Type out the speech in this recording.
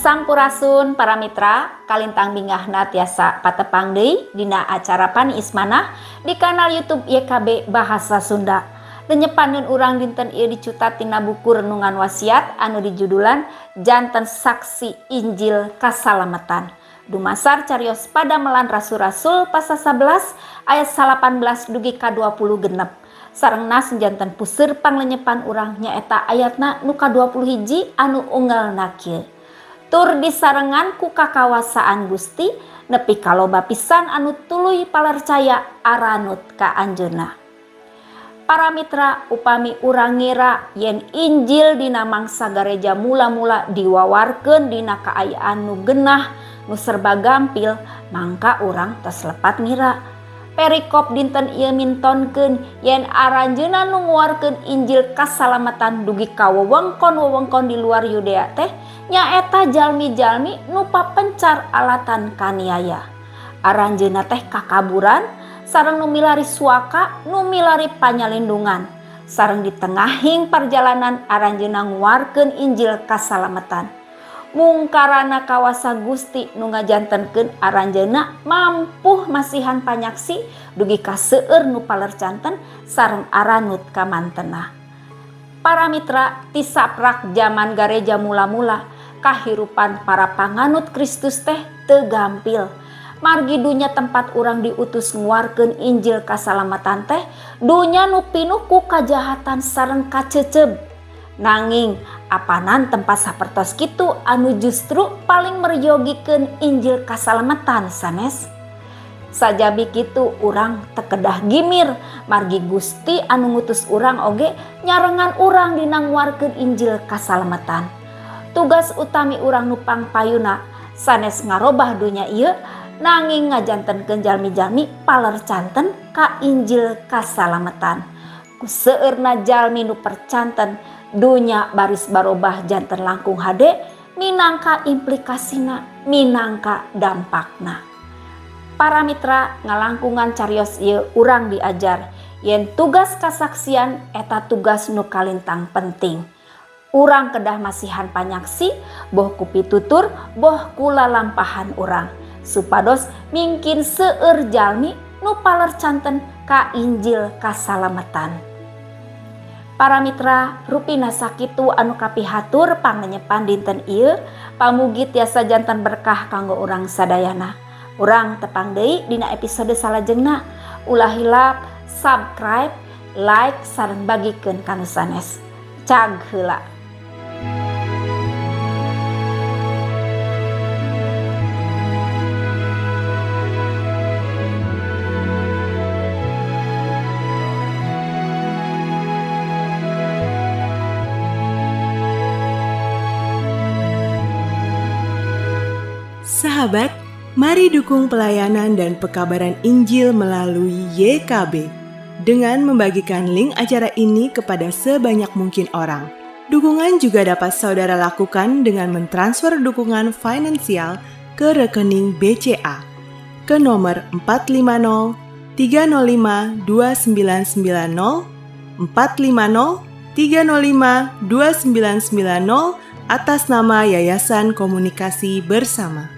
Sampurasun para mitra, kalintang bingahna tiasa patepang deui dina acara Paniis Manah di kanal YouTube YKB Bahasa Sunda. Lenyepaneun urang dinten ieu dicutat tina buku Renungan Wasiat anu dijudulan Janten Saksi Injil Kasalamatan. Dumasar carios Padamelan Rasul-rasul pasal 11 ayat 18 dugi ka 26. Sareng nas janten puseur panglenyepan urang nyaeta ayatna nu ka 21 anu unggelna kieu. Tur disarengan ku kakawasaan Gusti nepi ka loba pisan anu tuluy palercaya aranut ka anjeunna. Para mitra, upami urang ngira yen Injil dina mangsa gareja mula-mula diwawarkeun dina kaayaan nu genah, nu serba gampil, mangka urang tos lepat ngira. Perikop dinten ieu mintonkeun yen aranjeunna nu nguarkeun Injil kasalamatan dugi ka wewengkon-wewengkon di luar Yudea teh nyaeta jalmi-jalmi nu papencar alatan kaniaya. Aranjeunna teh kakaburan sareng nu milari suaka, nu milari panyalindungan. Sareng di tengahing perjalanan aranjeunna nguarkeun Injil kasalamatan. Mungkarana kawasa Gusti nu ngajantenkeun aranjeunna mampuh masihan panyaksi dugi ka seueur nu palercanten sareng aranut ka mantena. Para mitra, ti saprak jaman gareja mula-mula kahirupan para panganut Kristus teh teu gampil. Margi dunya tempat urang diutus nguarkeun Injil kasalamatan teh dunya nu pinuh ku kajahatan sareng kaceceb. Nanging apanan tempat sapertos kitu anu justru paling meryogikeun Injil kasalamatan sanes? Sajabi kitu urang teu kedah gimir, margi Gusti anu ngutus urang oge nyarengan urang dina nguarkeun Injil kasalamatan. Tugas utami urang nu pangpayuna sanes ngarobah dunya ieu, nanging ngajantenkeun jalmi-jalmi palercanten ka Injil kasalamatan. Ku seueurna jalmi nu percanten, dunya baris barobah janten langkung hade minangka implikasina, minangka dampakna. Para mitra, ngalangkungan carios ieu urang diajar yen tugas kasaksian eta tugas nu kalintang penting. Urang kedah masihan panyaksi boh ku pitutur boh ku lalampahan urang supados mingkin seueur jalmi nu palercanten ka Injil kasalamatan. Para mitra, rupina sakitu anu kapihatur pangenyepan dinten ieu, pamugi tiasa janten berkah kanggo urang sadayana. Urang tepang deui dina episode salajengna. Ulah hilap subscribe, like, sareng bagikeun ka nu sanes. Cag heula. Sahabat, mari dukung pelayanan dan pekabaran Injil melalui YKB dengan membagikan link acara ini kepada sebanyak mungkin orang. Dukungan juga dapat saudara lakukan dengan mentransfer dukungan finansial ke rekening BCA ke nomor 450 305 2990 450 305 2990 atas nama Yayasan Komunikasi Bersama.